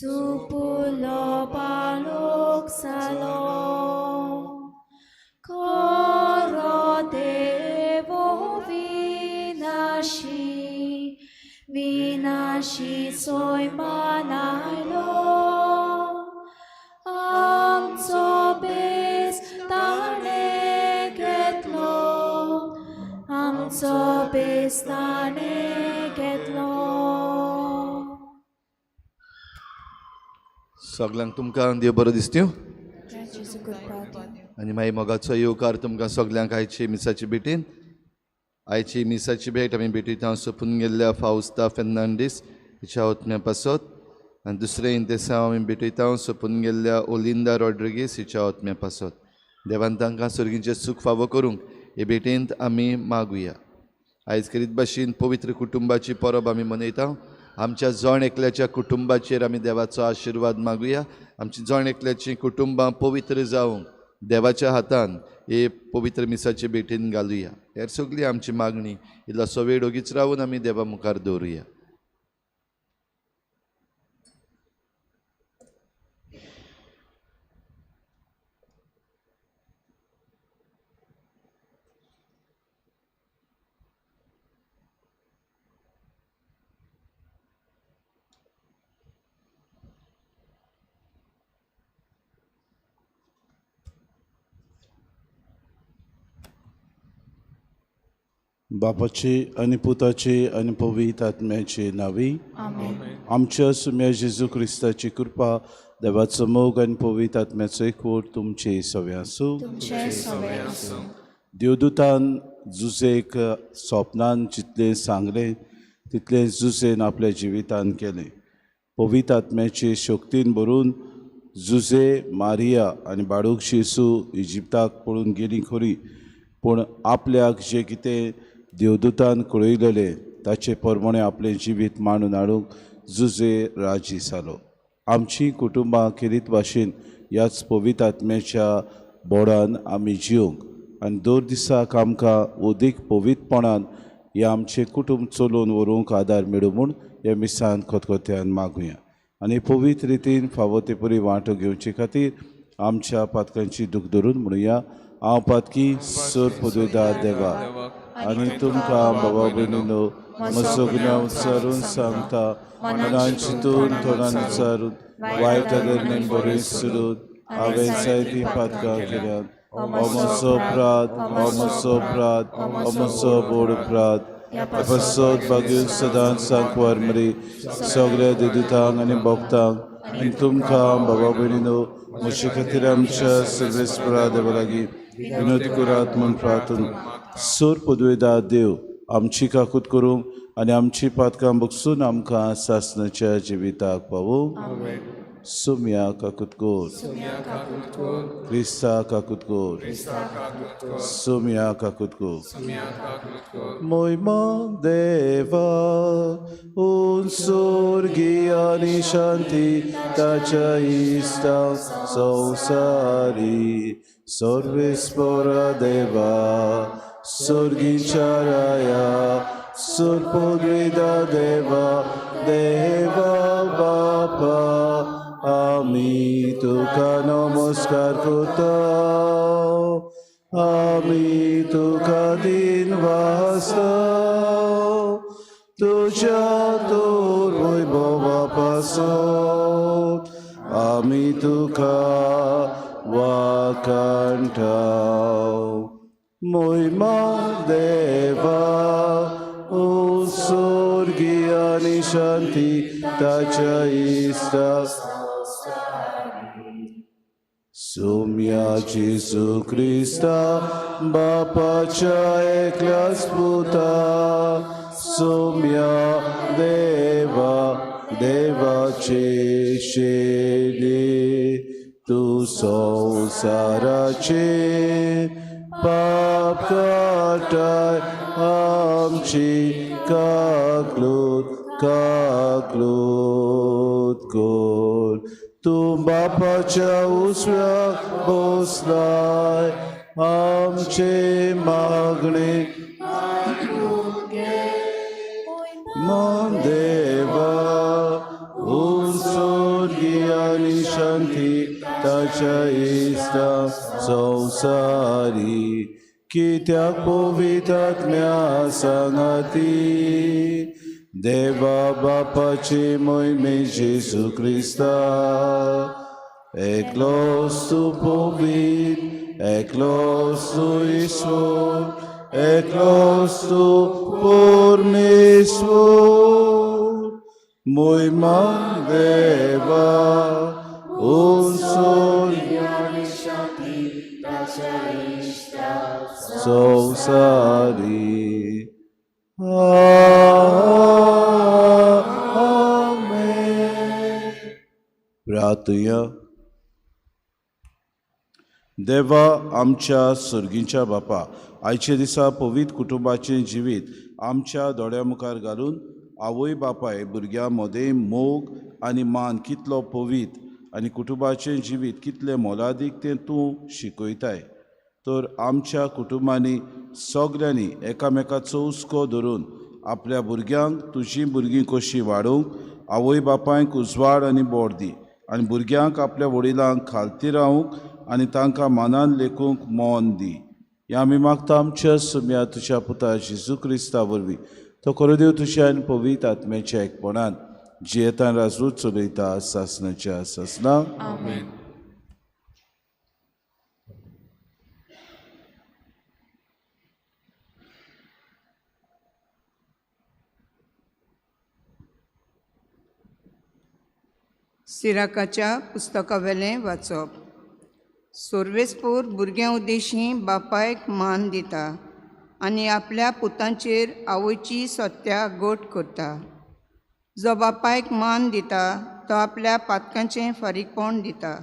सुपुल्लो पालोक जालो खरो देवो विनाशी विनाशी सोयमान आयलो आमचो बेस ताणें घेतलो आमचो बेस ताणें घेतलो. सगल्यांक तुमकां देव बरो दिसत्यो. जेजू कृपा. आनी मागीर मोगाचो येवकार तुमकां सगल्यांक आयची मिसाची भेटीन. आयची मिसाची भेट आमी भेटीत सोंपून गेल्ल्या फावस्ता फेर्नांडीस हिच्या ओतम्या पासत आनी दुसरें इंतेसांव आमी भेटयता सोंपून गेल्ल्या ओलिंदा रॉड्रिगीस हिच्या ओतम्या पासत. देवान तांकां सर्गीचें सूख फावो करूंक हे भेटेंत आमी मागुया. आयज करीत भाशेन पवित्र कुटुंबाची परब आमी मनयता. आमच्या जण एकल्याच्या कुटुंबाचेर आमी देवाचो आशिर्वाद मागुया. आमची जण एकल्याची कुटुंबां पवित्र जावंक देवाच्या हातान हे पवित्र मिसाचे भेटीन घालुया. हेर सगळी आमची मागणी इल्लोसो वेळ ओगीच रावून आमी देवा मुखार दवरुया. बापाची आनी पुताची आनी पवित्र आत्म्याची नावी. आमच्या सुम्या जेजू क्रिस्ताची कृपा, देवाचो मोग आनी पवित्र आत्म्याचो एकवट तुमचे सवे आसूं. देवदूतान जुजेक सोपनान जितलें सांगलें तितलें जुजेन आपल्या जिवितान केलें. पवित्र आत्म्याचे शक्तीन भरून जुजे, मारिया आनी बाळूक जेजू इजिप्ताक पळून गेली खरी, पूण आपल्याक जें कितें देवदूतान कळयलेलें ताचे प्रमाणे आपलें जिवीत मांडून हाडूंक जुजे राजी जालो. आमची कुटुंबां खेरीत भाशेन ह्याच पवित्र आत्म्याच्या बोडान आमी जिवंक आनी दर दिसाक आमकां अदीक पवित्रपणान हें आमचें कुटुंब चलोवन व्हरूंक आदार मेळूं म्हूण ह्या मिसान खतखत्यान मागुया. आनी पवित्र रितीन फावो ते परी वांटो घेवचे खातीर आमच्या पातकांची दूख धरून म्हणुया, हांव पातकी सर पदवेदार देवा आनी तुमकां बाबा भयणीनो म्हजो गुन्यांव विचारून सांगता, मनान चिंतून तोंडान विचारून वायट अगरणेन बरें सोडून हांवें जायतीं पातकां केल्यात. हो म्हजो अपराध, हो म्हजो अपराध, हो म्हजो व्हड अपराध. पासत भाग्य सदांच सांकवार मरी सगळ्या देदुतांक आनी भक्तांक आनी तुमकां बाबा भयणीनो म्हजे खातीर आमच्या सर्वेस्परा देवा लागीं विनोद करात म्हूण प्रार्थना. सोर पदवेदार देव आमची काकूत करूंक आनी आमची पातकां बगसून आमकां सासणाच्या जिविताक पावोवंक. सुम्या काकूत कोर, क्रिस्ता काकूत कोर, सुम्या काकूत कोर. मोयमा देवा उंसुर्गी आनी शांती ताच्या इस्ता संवसारी. सर्वेस्परा देवा स्वर्गीच्या राया सुरपुद्विदा देवा देवा बापा आमी तुका नमस्कार करता, आमी तुका दिन वासता, तुज्या तोर वैभवा पासत आमी तुका वाखाणटा. मोयमा देवा उत्सर्गी आनी शांती ताच्या इस्ता. सुम्या जेजू क्रिस्ता बापाच्या एकल्याच पुता, सुम्या देवा देवाचे शेले, तूं संवसाराचे पाप काडटाय आमची काकलूत काकलूत कर. तूं बापाच्या उसव्याक बसलाय आमचे मागणे मन देवा उत्सर्गी भलायकी आनी शांती ताच्या इश्टा संवसारी कित्याक पवित्र आत्म्या सांगाती देवा बापाची मोहिमे जेजू क्रिस्ता एकलोच तूं पवित्र एकलोच तूं ईश्वर एकलोच तूं परमेश्वर मोहिमा देवा उत्सव संवसारी. आमेन. प्रार्थुया. देवा आमच्या सर्गीच्या बापा, आयच्या दिसा पवित्र कुटुंबाचें जिवीत आमच्या दोळ्या मुखार घालून आवय बापाय भुरग्यां मदें मोग आनी मान कितलो पवित्र आनी कुटुंबाचें जिवीत कितलें मोलादीक तें तूं शिकयताय. तर आमच्या कुटुंबांनी सगल्यांनी एकामेकाचो हुस्को धरून आपल्या भुरग्यांक तुजीं भुरगीं कशीं वाडोवंक आवय बापायक उजवाड आनी बोड दी आनी भुरग्यांक आपल्या वडिलांक खालती रावूंक आनी तांकां मानान लेखूंक मन दी. हें आमी मागता आमच्या सुम्या तुज्या पुता जेजू क्रिस्ता वरवीं. तो खरो देव तुज्या आनी पवित्र आत्म्याच्या एकपणान जियेतान राजूच चलयता सासनाच्या सासना. आमेन. सिराकाच्या पुस्तकावेलें वाचप. सोर्वेसपूर भुरग्यां उद्देशी बापायक मान दिता आनी आपल्या पुतांचेर आवयची सत्या गोट करता. जो बापायक मान दिता तो आपल्या पातकांचें फारीकपण दिता.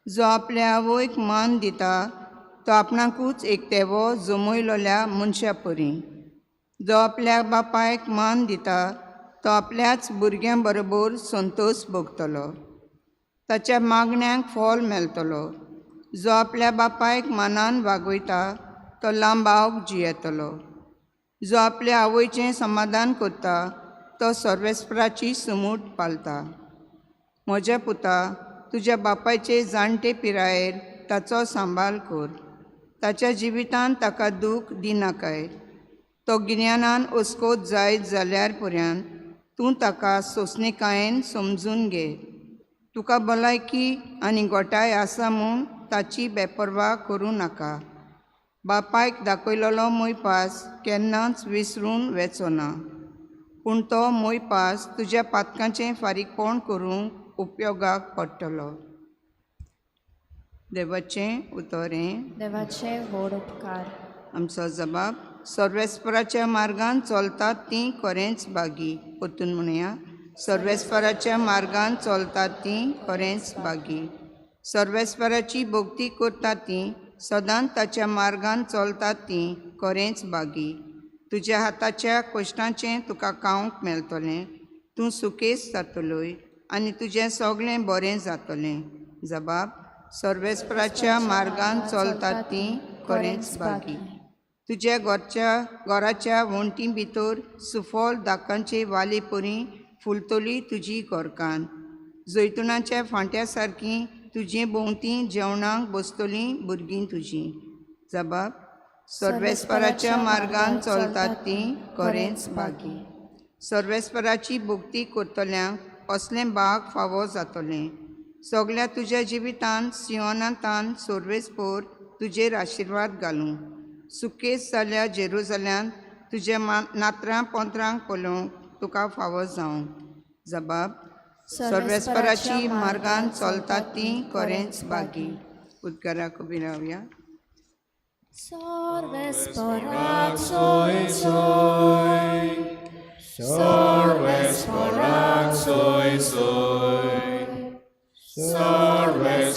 जो आपल्या आवयक मान दिता तो आपणाकूच एक तेवो जमयलोल्या मनशा परी. जो आपल्या बापायक मान दिता तो आपल्याच भुरग्यां बरोबर संतोश भोगतलो, ताच्या मागण्यांक फल मेळटलो. जो आपल्या बापायक मानान वागयता तो लांबावक जियेतलो. जो आपल्या आवयचें समाधान करता तो सर्वेस्पराची सुमूट पालता. म्हज्या पुता, तुज्या बापायचे जाणटे पिरायेर ताचो सांबाळ कर, ताच्या जिवितांत ताका दूख दिनाकाय. तो गिन्यानान ओस्कोत जायत जाल्यार पर्यंत तूं ताका सोंसणीकायेन समजून घे. तुका भलायकी आनी गोटाय आसा म्हूण ताची बेपर्वा करूं नाका. बापायक दाखयलेलो मोयपास केन्नाच विसरून वेचो ना, पूण तो मोयपास तुज्या पातकांचें फारीकपण करूंक उपयोगाक पडटलो. देवाचें उतर हें. देवाचे व्हड उपकार. आमचो जबाब. सर्वेस्पराच्या मार्गान चलतात तीं खरेंच बागी. परतून म्हणया, सर्वेस्पराच्या मार्गान चलतात तीं खरेंच बागी. सर्वेस्पराची भक्ती करतात तीं सदांच ताच्या मार्गान चलतात तीं खरेंच बागी. तुज्या हाताच्या कश्टांचें तुका खावंक मेळटलें, तूं सुकेस जातलोय आनी तुजें सगळें बरें जातलें. जबाब. सर्वेस्पराच्या मार्गान चलतात तीं खरेंच बागी. तुज्या घराच्या वण्टी भितर सुफल दाकांचे वाली परी फुलतली तुजी घरकान्न. जैतुनाच्या फांट्या सारकी तुजे भोंवती जेवणाक बसतलीं भुरगीं तुजीं. जबाब. सर्वेस्पराच्या मार्गान चलतात तीं खरेंच बागी. सर्वेस्पराची भक्ती करतल्यांक असलें भाग फावो जातलें. सगल्या तुज्या जिवितांत सियोनांतान सर्वेस्पोर तुजेर आशिर्वाद घालूं. सुकेस जाल्या जेरुजाल्यांत तुज्या नात्रां पोंत्रांक पळोवंक तुका फावो जावं. जबाब. सर्वेस्पराची मार्गान चलतात तीं खरेंच बागी. उद्गाराक उबी रावया. Sorves soy, sorves soy soy, sorves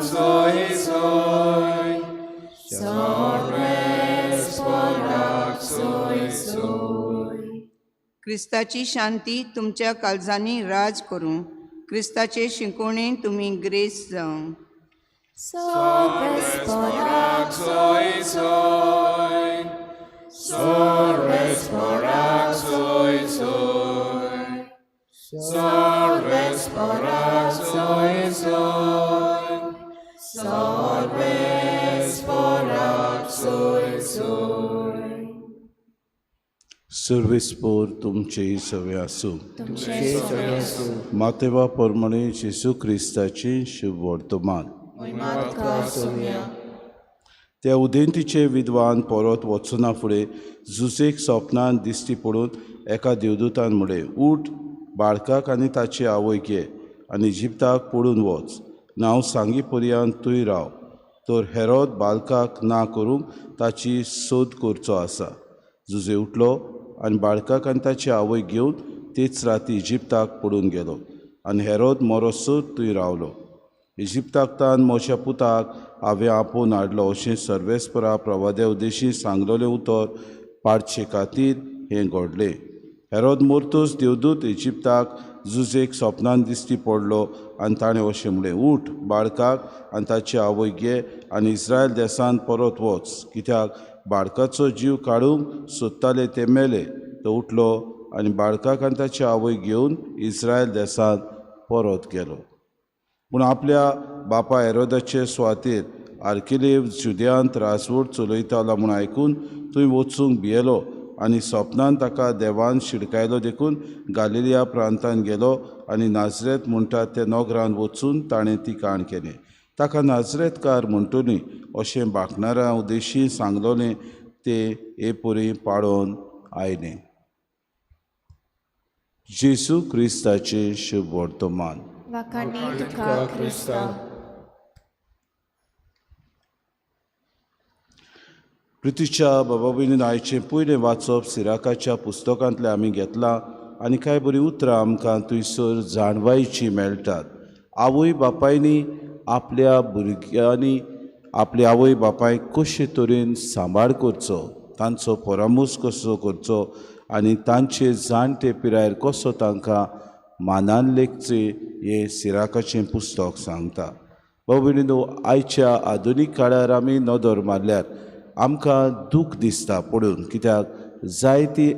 soy soy, sorves soy soy. क्रिस्ताची शांती तुमच्या काळजांनी राज करूं. क्रिस्ताचे शिंकोणेन तुमी ग्रेस जावं. Sorves soy soy, sorves soy soy, Sorvespora soy soy. Sorvespora soy soy. सर्वेस्पोर तुमचें सगळें आसूं. तुमचे सगळे आसूं. मातेवा प्रमाणे जेजू क्रिस्ताचें शुभ वर्तमान. महिमा तुका सोम्या. त्या उदेंतीचे विद्वान परत वचना फुडें जुजेक सपनान दिश्टी पडून एका देवदूतान म्हणलें, उठ, बाळकाक आनी ताची आवय घे आनी इजिप्ताक पळून वच. नांव सांगी पर्यंत थंय राव. तर हेरोद बालकाक ना करूंक ताची सोद करचो आसा. जुजे उठलो आनी बाळकाक आनी ताची आवय घेवन तेच राती इजिप्ताक पळून गेलो आनी हेरोद मरोसर थंय रावलो. इजिप्ताक तान म्हज्या पुताक हांवें आपोवन हाडलो अशें सर्वेस्परा प्रवाद्या उद्देशी सांगलेलें उतर पाडचे खातीर हें घडलें. हेरोद मोर्तूस देवदूत इजिप्ताक जुजेक सपनान दिश्टी पडलो आनी ताणें अशें म्हणलें, उठ, बाळकाक आनी ताची आवय घे आनी इस्रायल देसान परत वच, कित्याक बाळकाचो जीव काडूंक सोदताले ते मेले. तो उठलो आनी बाळकाक आनी ताची आवय घेवन इस्रायल देसान परत गेलो. पूण आपल्या बापा हेरोदाचे सुवातेर आर्किलेव जुद्यांत राजवट चलयतालो म्हूण आयकून थंय वचूंक भियेलो आनी सपनान ताका देवान शिडकायलो देखून गालिलिया प्रांतान गेलो आनी नाजरेत म्हणटात त्या नगरान वचून ताणें ती काण केलें. ताका नाजरेतकार म्हणटली अशें बाकणारा उद्देशी सांगलोलें ते हे परी पाळोवन आयलें. जेजू क्रिस्ताचें शुभ वर्तमान. वाखाणी तुका क्रिस्ता. प्रितीच्या बाबा भयणीन, आयचें पयलें वाचप सिराकाच्या पुस्तकांतलें आमी घेतलां आनी कांय बरीं उतरां आमकां थंयसर जाणवायचीं मेळटात. आवय बापायनी आपल्या भुरग्यांनी आपल्या आवय बापायक कशे तरेन सांबाळ करचो, तांचो परामर्श कसो करचो आनी तांचे जाणटे पिरायेर कसो तांकां मानान लेखचें हें सिराकाचें पुस्तक सांगता. बाबा भयणीनो, आयच्या आधुनीक काळार आमी नदर मारल्यार आमकां दूख दिसता पडून, कित्याक जायती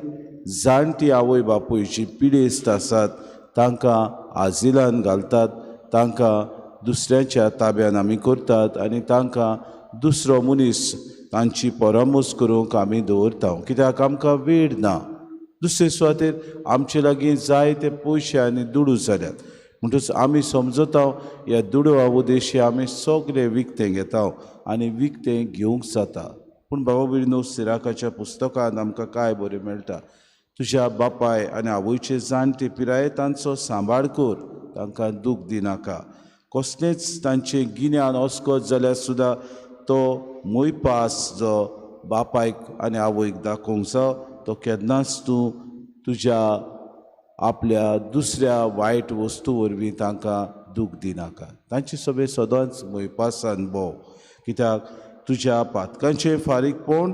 जाणटी आवय बापूय जी पिडेस्त आसात तांकां आजिलान घालतात, तांकां दुसऱ्याच्या ताब्यान आमी करतात आनी तांकां दुसरो मनीस तांची परामर्श करूंक आमी दवरता, कित्याक आमकां वेळ ना. दुसरे सुवातेर आमचे लागीं जायते पयशे आनी दुडू जाल्यात, म्हणटच आमी समजता ह्या दुडवा उद्देशी आमी सगळे विकतें घेता आनी विकतें घेवंक जाता. पूण बाबा भयणीनो, सिराकाच्या पुस्तकान आमकां कांय बरें मेळटा. तुज्या बापाय आनी आवयचे जाणटे पिराये तांचो सांबाळ कर, तांकां दूख दिनाका. कसलेंच तांचें गिन्यान अस्कत जाल्यार सुद्दां तो मोयपास जो बापायक आनी आवयक दाखोवंक जाय तो केन्नाच तूं तुज्या आपल्या दुसऱ्या वायट वस्तू वरवीं तांकां दूख दिनाका. तांचे सगळे सदांच मोयपासान भोव, कित्याक तुज्या पातकांचें फारीकपण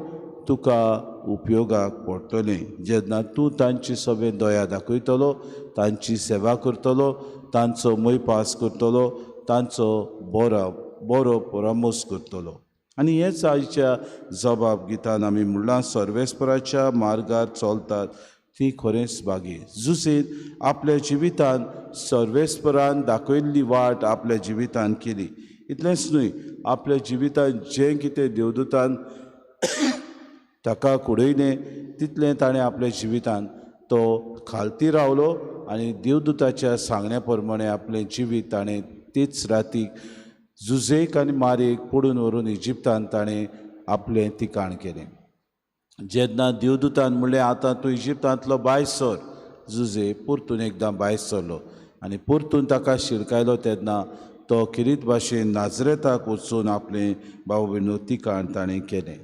तुका उपयोगाक पडटलें. जेन्ना तूं तांची सगळे दया दाखयतलो, तांची सेवा करतलो, तांचो मोयपास करतलो, तांचो बरो बरो परामर्श करतलो. आनी हेच आयच्या जबाब गितान आमी म्हणलां, सर्वेस्पराच्या मार्गार चलतात ती खरेंच भागी. जुसेन आपल्या जिवितान सर्वेस्परान दाखयल्ली वाट आपल्या जिवितान केली. इतलेंच न्हय, आपल्या जिवितान जें कितें देवदूतान ताका कुडयलें तितलें ताणें आपल्या जिवितान तो खालती रावलो आनी देवदूताच्या सांगण्या प्रमाणे आपलें जिवीत ताणें तेच रातीक जुजेक आनी मारयेक पडून व्हरून इजिप्तान ताणें आपलें ठिकाण केलें. जेन्ना देवदूतान म्हणलें आतां तूं इजिप्तांतलो भायर सर, जुजे परतून एकदां भायर सरलो आनी परतून ताका शिरकायलो तेन्ना तो किरीत भाशेन नाजरेताक वचून आपलें बाबा भयणीनो ठिकाण ताणें केलें.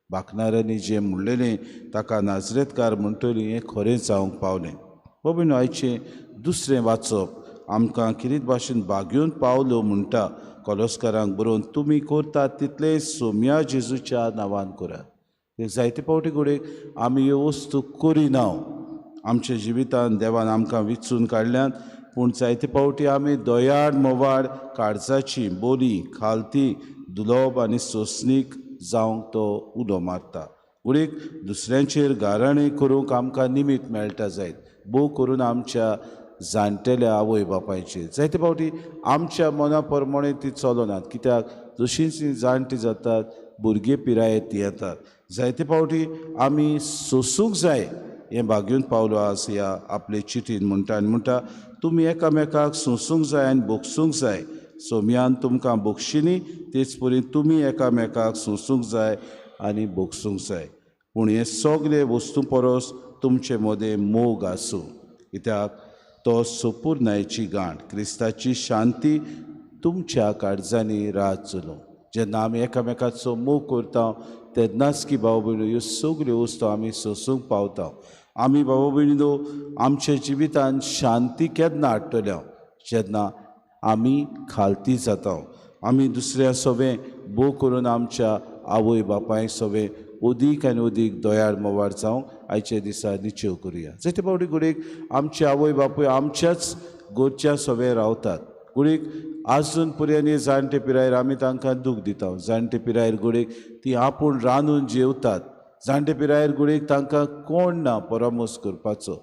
बाकणाऱ्यांनी जें म्हणलेलें ताका नाजरेतकार म्हणटली हें खरें जावंक पावलें. बाबा भयणीनो, आयचें दुसरें वाचप आमकां किरीत भाशेन बागेवन पावलो म्हणटा कॉलोस्कारांक बरोवन, तुमी करतात तितलें सोम्या जेजूच्या नांवान करात. जायते फावटी घडये आमी ह्यो वस्तू करिना. आमच्या जिवितान देवान आमकां विचून काडल्यात, पूण जायते फावटी आमी दयाळ मोवाळ काळजाची बोली खालती दुलोब आनी सोंसणीक जावंक तो उलो मारता. घडयेक दुसऱ्यांचेर गाराणें करूंक आमकां निमीत मेळटा जायत, भोव करून आमच्या जाणटेल्या आवय बापायचेर। जायते फावटी आमच्या मना प्रमाणे ती चलनात, कित्याक जशीं ती जाणटी जातात भुरगे पिरायेर ती येतात। जायते फावटी आमी सोसूंक जाय हें भागून पावलो आस ह्या आपले चिटीन म्हणटा आनी म्हणटा तुमी एकामेकाक सोसूंक जाय आनी भोगसूंक जाय। सोम्यान तुमकां भोगशिनी तेच परी तुमी एकामेकाक सोसूंक जाय आनी भोगसूंक जाय। पूण हे सगळे वस्तू परस तुमचे मदें मोग आसूं, कित्याक तो सोपूर्णायची गांठ। क्रिस्ताची शांती तुमच्या काळजांनी राज चलोवं। जेन्ना आमी एकामेकाचो मोग करता तेन्नाच की भाव भयणीनो ह्यो सगळ्यो वस्तू आमी सोसूंक पावता। आमी भाव भयणीनो आमच्या जिवितांत शांती केन्ना हाडटले? जेन्ना आमी खालती जाता, आमी दुसऱ्या सवें भोग करून आमच्या आवय बापाय सवें अदीक आनी अदीक दयाळ मोवाळ जावंक आयच्या दिसा निश्चेव करुया। जायते फावटी घडयेक आमचे आवय बापूय आमच्याच गोरच्या सवें रावतात, घडयेक आजून पर्यंत जाणटे पिरायेर आमी तांकां दूख दिता। जाणटे पिरायेर घडयेक ती आपूण रांदून जेवतात, जाणटे पिरायेर घडयेक तांकां कोण ना परामर्श करपाचो।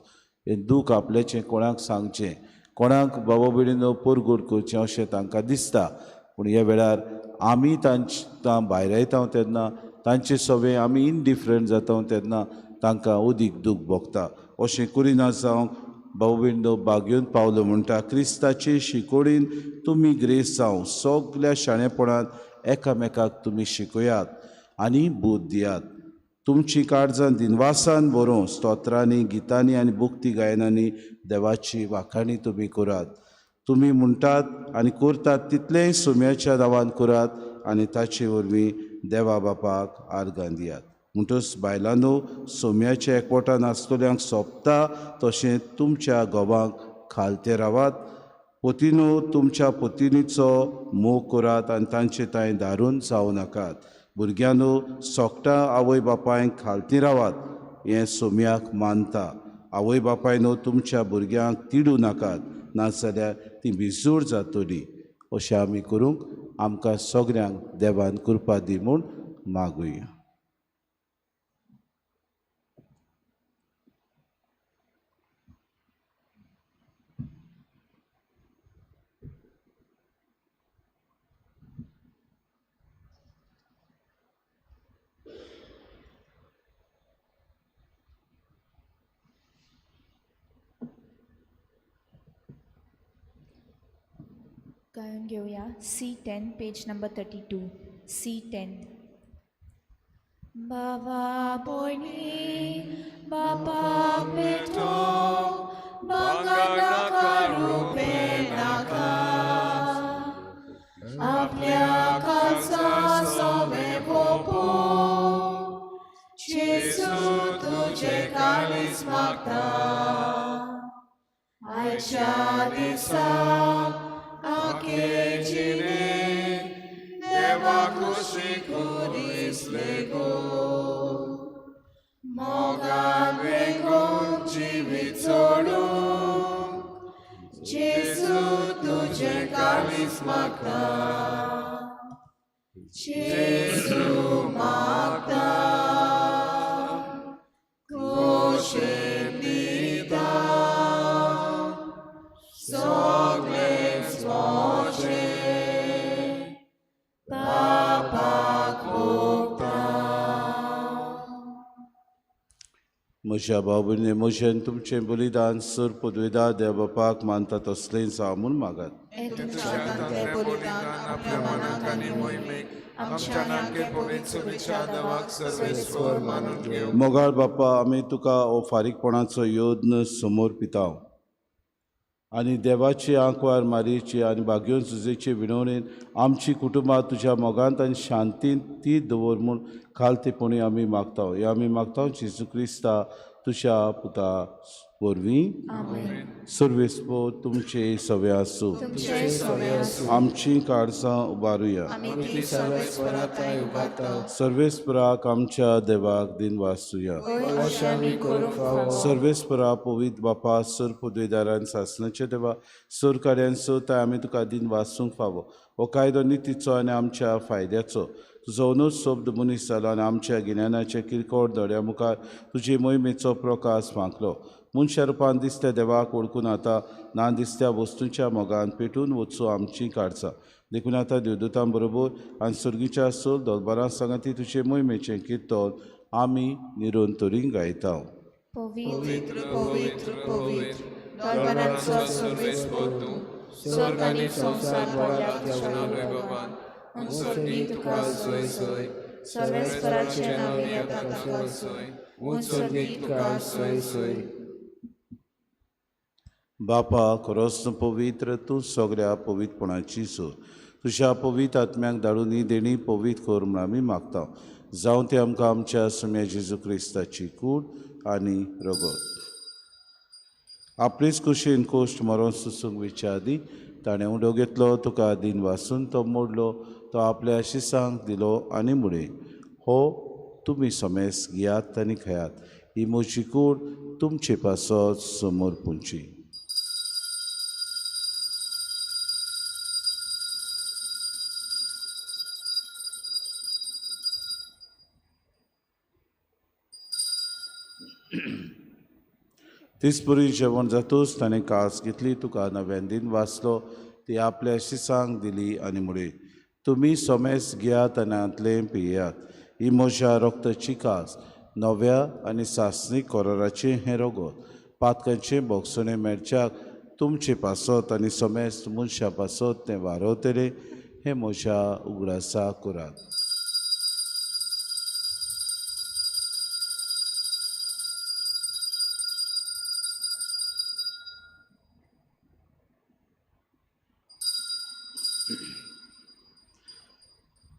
हें दूख आपल्याचें कोणाक सांगचें, कोणाक बाबा भयणीनो परगोड करचें अशें तांकां दिसता। पूण ह्या वेळार आमी तांकां भायरायता तेन्ना तांचे सवे आमी इनडिफरंट जाता तेन्ना तांकां अदीक दूख भोगता। अशें करिना जावंक भाव भयणीनो बागेवन पावलो म्हणटा क्रिस्ताचे शिकोडीन तुमी ग्रेस जावं, सगल्या शाणेपणांत एकामेकाक तुमी शिकयात आनी बूद दियात। तुमची काळजां दिनवासान बरोवं, स्तोत्रांनी, गितांनी आनी भक्ती गायनांनी देवाची वाखाणी तुमी करात। तुमी म्हणटात आनी करतात तितलेंय सोम्याच्या नांवान करात आनी ताचे वरवीं देवा बापाक आर्गां दियात। म्हणटच बायलांनो सोम्याच्या एकवटान आसतल्यांक सोंपता तशें तुमच्या घोवांक खालते रावात। पतीनो तुमच्या पतिनीचो मोग करात आनी तांचे तांय धारून जावं नाकात। भुरग्यांनो सोकटां आवय बापायक खालती रावात, हें सोम्याक मानता। आवय बापायनो तुमच्या भुरग्यांक तिडूं नाकात, नाजाल्यार ती भिजूड जातली। अशें आमी करूंक आमकां सगळ्यांक देवान कृपा दी म्हूण मागुया। गायन घेऊया C10 page number 32 C10। बाबा बोनी बाबा बेटो बागा नाका रुपे नाका आपल्या खासा सोवे बोपो जेसू तुझे काळीज मागता आयच्या दिसा देवा खुशी दिसले गो मोगान वेगून जिवीत सोडून जेसू तुझे काळीज मागता जेसू मागता खोशेन दिता सगळेंच म्हजें बापाक भोगता। म्हज्या भाव भयणी म्हजें तुमचें बलिदान सर पदवेदार देव बापाक मानता तसलें जावं म्हूण मागात। मोगाळ बापा आमी तुका हो फारीकपणाचो यत्न समर्पिता आनी देवाची आंकवार मारीची आनी भाग्योन सुजेचे विणवणेन आमची कुटुंबां तुज्या मोगांत आनी शांतीन ती दवर म्हूण खालतेपणी आमी मागता। हे आमी मागता जेजू क्रिस्ता तुज्या पुता वरवीं। सर्वेस्पो तुमचे सवे आसूं। आमची काळजां उबारुया। सर्वेस्पराक आमच्या देवाक दिनवासुया। सर्वेस्परा पवित्र बापा सर पदवेदारान सासणाचे देवा सरकार्यान सोताय आमी तुका दिनवासूंक फावो। हो कायदो नितीचो आनी आमच्या फायद्याचो तुजो अनुज शब्द मनीस जालो आनी आमच्या गिन्यानाचे किरकोळ दोळ्या मुखार तुजे मोहिमेचो प्रकाश फांकलो। मनशा रुपान दिसत्या देवाक वळखून आतां ना दिसत्या वस्तूंच्या मोगान पेटून वचूं आमची काडचा. देखून आतां देवदूतां बरोबर आनी सर्गीच्या सोल दरबारां सांगाती तुजे मोहिमेचें किर्तन आमी निरंतरी गायता. पवित्र पवित्र पवित्र दरबारांचो सर्वेस्पर तूं, स्वर्ग आनी संवसार भरल्या तुज्या वैभवान. उंच तुका सोय सोय, सर्वेस्पराचें नांव येता तुका सोय, उंच तुका सोय सोय. बापा खरोच पवित्र तूं सगळ्या पवित्रपणाची सोय, तुज्या पवित्र आत्म्याक धाडून ही देणी पवित्र कर म्हूण आमी मागता. जावं तें आमकां आमच्या सुम्या जेजू क्रिस्ताची कूड आनी रगत. आपलेच कुशीन कोश्ट मरोन सुसूंक वयच्या आदीं ताणें उडो घेतलो, तुका दिन वासून तो मोडलो, तो आपल्या शिसांक दिलो आनी म्हणलें, हो तुमी समेस घेयात आनी खेयात, ही म्हजी कूड तुमचे पासत समोर पुंची. तीसपुरी जेवण जातूच ताणें कास घेतली, तुका नव्यान दिन वाचलो, ती आपल्या शिसांक दिली आनी म्हणलें, तुमी सोमेस घेयात आनी हांतलें पियात, ही म्हज्या रक्ताची कास, नव्या आनी सासणीक कराराचें हें रगत, पातकांचें भोगसणें मेळच्याक तुमचे पासत आनी सोमेस मनशां पासत तें वारवतलें, हें म्हज्या उगडासा करात.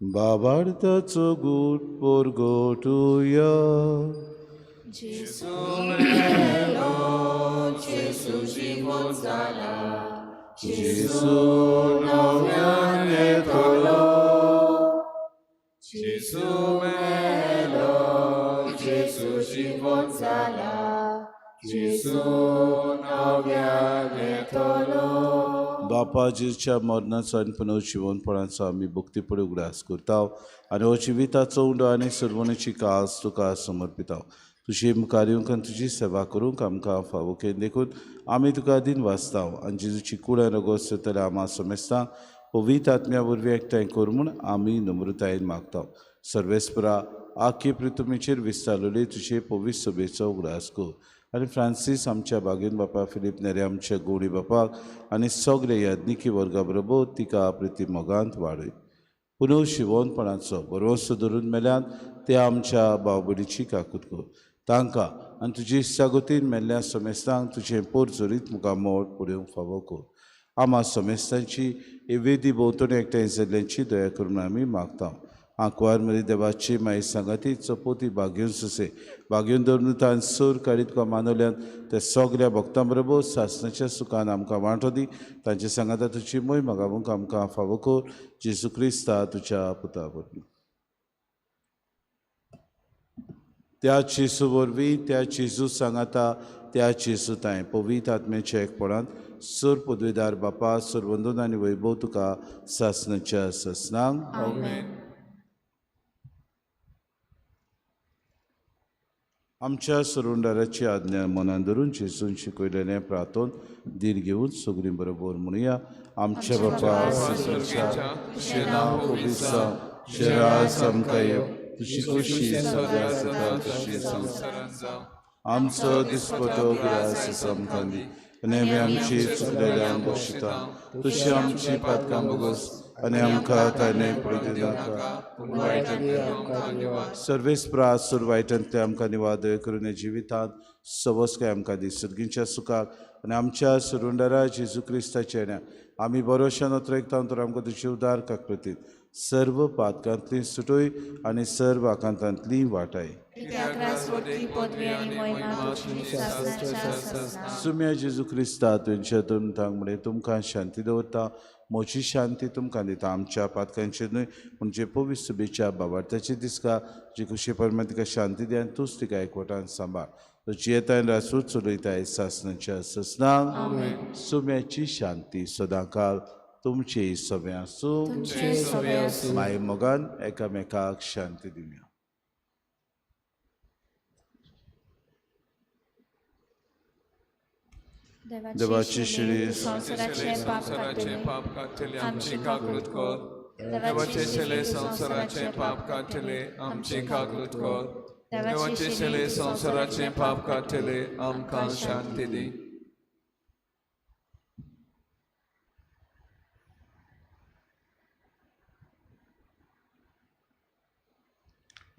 बाबार्थाचो गूट परगटुया. जेजू मेलो, जेजू जिवंत जाला, जेजू नव्यान येतलो. जेजू मेलो, जेजू जिवंत जाला, जेजू नव्यान येतलो. बापा जेजूच्या मरणाचो आनी पुनर्जिवनपणाचो आमी भक्तीपणी उगडास करता आनी हो जिविताचो उंडो आनी सर्वणेची कास तुका समर्पिता. तुजी मुखार येवंक आनी तुजी सेवा करूंक आमकां फावो केली देखून आमी तुका दिन वाचता आनी जेजूची कूड आनी रगत सोदतल्या आमा समेस्तां पवित्र आत्म्या वरवीं एकठांय कर म्हूण आमी नम्रतायेन मागता. सर्वेस्परा आखी पृथ्वीचेर विस्तारलेली तुजे पवित्र सभेचो उगडास कर आनी फ्रांसीस आमच्या बागेन बापा, फिलीप नेरे आमच्या गोडी बापाक आनी सगळे याज्ञिकी वर्गा बरोबर तिका प्रिती मोगांत वाडय. पुनव शिवोनपणाचो बरोसो धरून मेल्यान ते आमच्या बावबडीची काकूत कर. तांकां आनी तुजी इत्सागतीन मेल्ल्या समेस्तांक तुजें पोर जोरीत मुखार मोड पळोवंक फावो कर. आमा समेस्तांची ही वेदी भोंवतणी एकठांय जाल्ल्यांची दया करून आमी मागता. आंकवार मरी देवाची माई सांगाती चपोती बागेवन सुसे बागेवन धरून तान सूर काडीत तुका मानवल्यान ते सगळ्या भक्तां बरोबर सासणाच्या सुखान आमकां वांटो दी. तांचे सांगाता तुजी मोय मागावंक आमकां फावो कर. जेजू क्रिस्ता तुज्या पुता वरवीं. त्या जेजू वरवीं, त्या जेजू सांगाता, त्या जेजू तांय पवित्र आत्म्याच्या एकपणांत सूर पदवीदार बापा, सुरवंदन आनी वैभव तुका सासणाच्या सासणांक. आमच्या सरुंडाराची आज्ञा मनान धरून जेजून शिकयलेलें प्रार्थोन धीर घेवन सगळीं बरोबर म्हणुया. आमच्या बापा तुजें नांव पवित्र जावं, तुजें राज आमकां येवं, तुजी खोशी सगळ्या जाता तशी संवसारांत जावं. आमचो दिसपटो ग्रास आमकां दी आनी आमी आमची चुकलेल्यांक बक्षिता, तशी आमची पातकां भोगस आनी आमकां ताणें पडूं दिनाका. सर्वेस्परा सूर वायटांतले आमकां निवाद करून जिवितांत सवस्काय आमकां दी. सर्गींच्या सुखाक आनी आमच्या सुरुंडारा जेजू क्रिस्ताच्या येण्या आमी बरोशान अत्रेकता तर आमकां तुजी उदार काकृतीत सर्व पातकांतली सुटोय आनी सर्व आकांतांतली वाटाय. सुम्या जेजू क्रिस्ता तुमच्या तुमकां म्हळें तुमकां शांती दवरता, म्हजी शांती तुमकां दिता. आमच्या पातकांचेर न्हय म्हणजे पवित्र सभेच्या बाबार्थाची दिसका जी खुशी परमा तिका शांती दी आनी तूंच तिका एकवटान सांबाळ. तो जियेताय रासूच चलयताय सासणाच्या ससनांक. सुम्याची शांती सदांकाल तुमची सगळें आसूं. माय मोगान एकामेकाक शांती दिवया. देवाची शिडी संवसाराचे पाप काडटले आमची काकूत कर. देवाचे शेले संवसाराचे पाप काडटले आमची काकूत कर. देवाचे शेले संवसाराचे पाप काडटले आमकां शांती दी.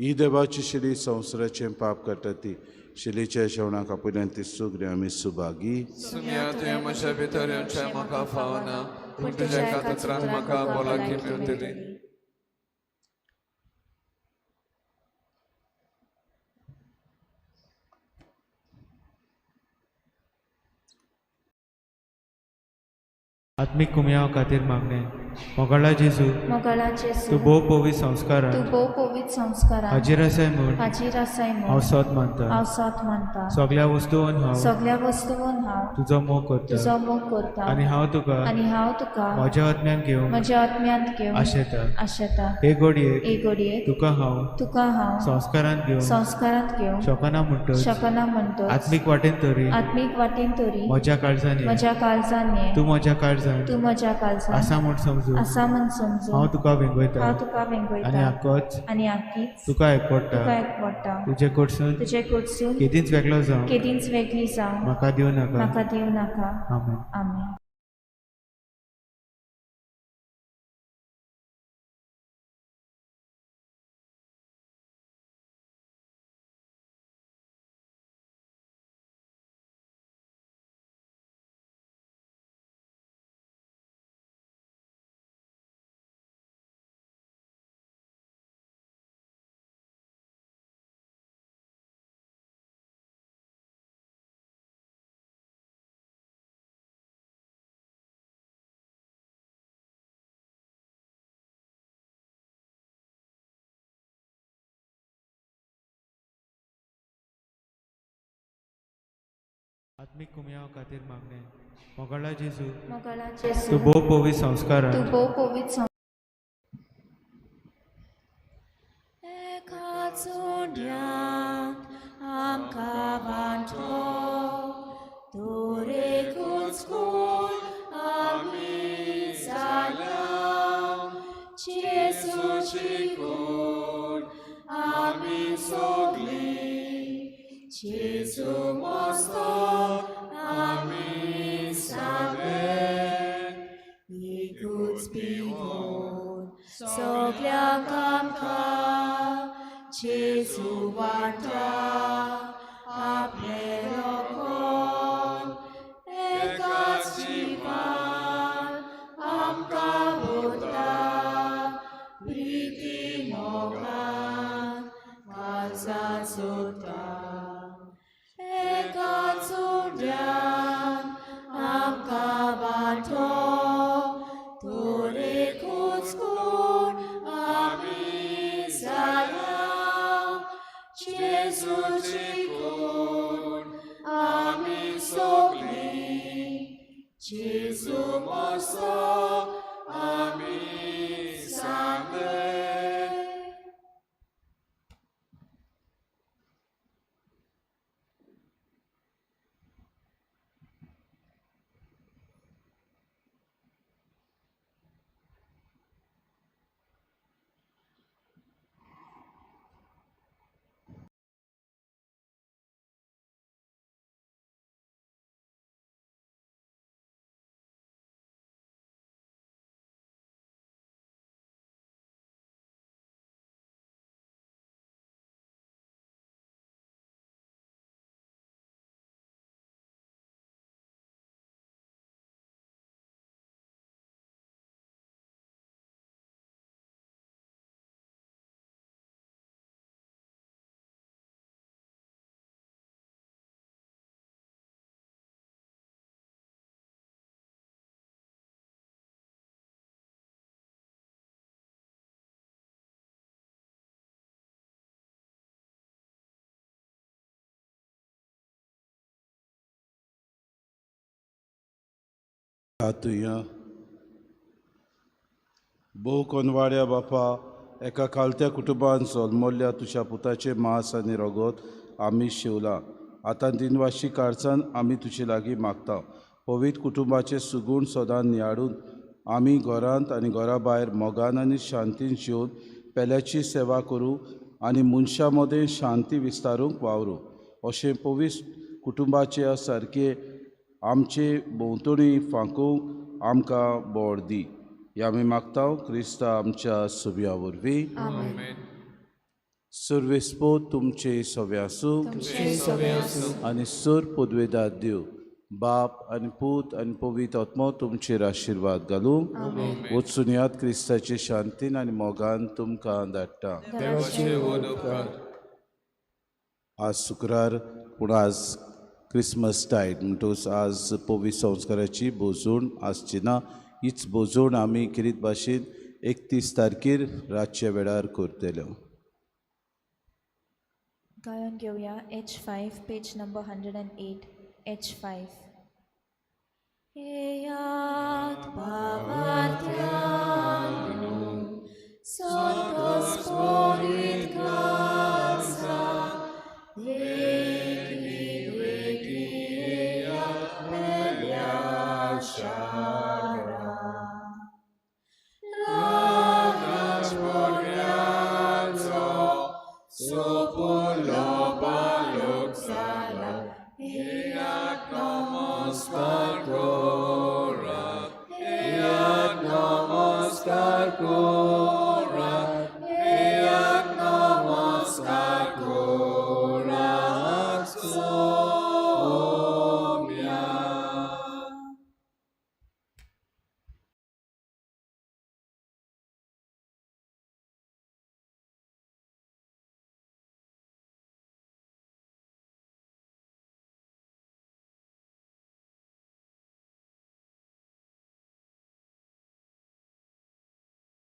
ही देवाची शिडी संवसाराचें पाप काडटा ती शिलीच्या जेवणाक आपल्यान ती सुगडी आमी सुभागी. सुम्या तुवें म्हज्या भितर येवचें म्हाका फावना, पूण तुज्या एका उतरान म्हाका भलायकी मेळटली. आत्मीक कुमयाव खातीर मागणें. मोगाळा जेजू, मोगाळा जेजू, तूं भोव पवित्र संस्कारान तूं भोव पवित्र संस्कारान हाजीर आसाय म्हूण हाजीर आसाय म्हूण हांव सोद मानता. हांव सोद मानता. सगळ्या वस्तून हांव सगळ्या वस्तून हांव तुजो मोग करता तुजो मोग करता आनी हांव तुका आनी हांव तुका म्हज्या आत्म्यान घेवंक म्हज्या आत्म्यांत घेवंक आशेता. आशेता. हे घडयेक हे घडयेक तुका हांव तुका हांव संस्कारांत घेवंक संस्कारांत घेवंक शकना म्हणटच शकना म्हणटच आत्मीक वाटेन तरी आत्मीक वाटेन तरी म्हज्या काळजान ये. म्हज्या काळजान ये. तूं म्हज्या काळजान तूं म्हज्या काळजान आसा म्हूण समजून आसा म्हूण समजून हांव तुका वेंगयता हांव तुका वेंगयता आनी आकोच आनी आकीच तुका एकवडटा. तुका एकवडटा. तुजे कडसून तुजे कडसून केदींच वेगळो जावं केदींच वेगळी जावं म्हाका दिवं नाका. म्हाका दिवं नाका. आमेन. आमेन. आत्मीक कुमयाव खातीर मागणें. मोगाळा जेजू, मोगाळा जेजू, तूं भोव पवित्र संस्कारान तूं भोव पवित्र एका चुंड्यांत आमकां वांटो दरेकूच कोण आमी जाल्या जेजूची कोण आमी सगळीं जेजू मस्तो आमी सांगले एकूच पिवन सगळ्यांक आमकां जेजू वांटा आपलें लोकोन एकाच जिवान आमकां उरता प्रिती मोगान काळजां सोदता एकाच उड्यान आमकां वांटो दरेकूच कोण आमी जाल्या जेजूची कोण आमी सगळीं जेजू मस्तो आमी सांगले. तुया भोव कोनवाड्या बापा, एका खालत्या कुटुंबान जल्मल्ल्या तुज्या पुताचें मांस आनी रगत आमी शिवला. आतां दिनवाशी काळजान आमी तुजे लागीं मागता. पवित्र कुटुंबाचे सुगूण सदां नियाळून आमी घरांत आनी घरा भायर मोगान आनी शांतीन जिवन पेल्याची सेवा करूं आनी मनशां मदें शांती विस्तारूंक वावरूं. अशें पवित्र कुटुंबाचे सारके आमचे भोंवतणी फांकूंक आमकां बळ दी. हें आमी मागता क्रिस्ता आमच्या सुब्या वरवीं. सर्वेस्पो तुमचे सवे आसूं आनी सर पदवेदार देव बाप आनी पूत आनी पवित्र आत्मो तुमचेर आशिर्वाद घालूं. वचून याद क्रिस्ताचे शांतीन आनी मोगान तुमकां धाडटा. आज शुक्रार पूण आज क्रिसमस टायड म्हणटकच आज पवित्र संस्काराची भोजवण आसची ना. हीच भोजवण आमी किरीत भाशेन 31 तारखेर रातच्या वेळार करतले. गायन घेवया H5 page number 108 H5. येयात भावार्थ्यांनो संतोष पोरीत घालसा वेगी वेगी येयात पेल्या शारा रागाच पोरग्याचो सोपुलो बालोक जाला येयात नमस्कार करा येयात नमस्कार करा.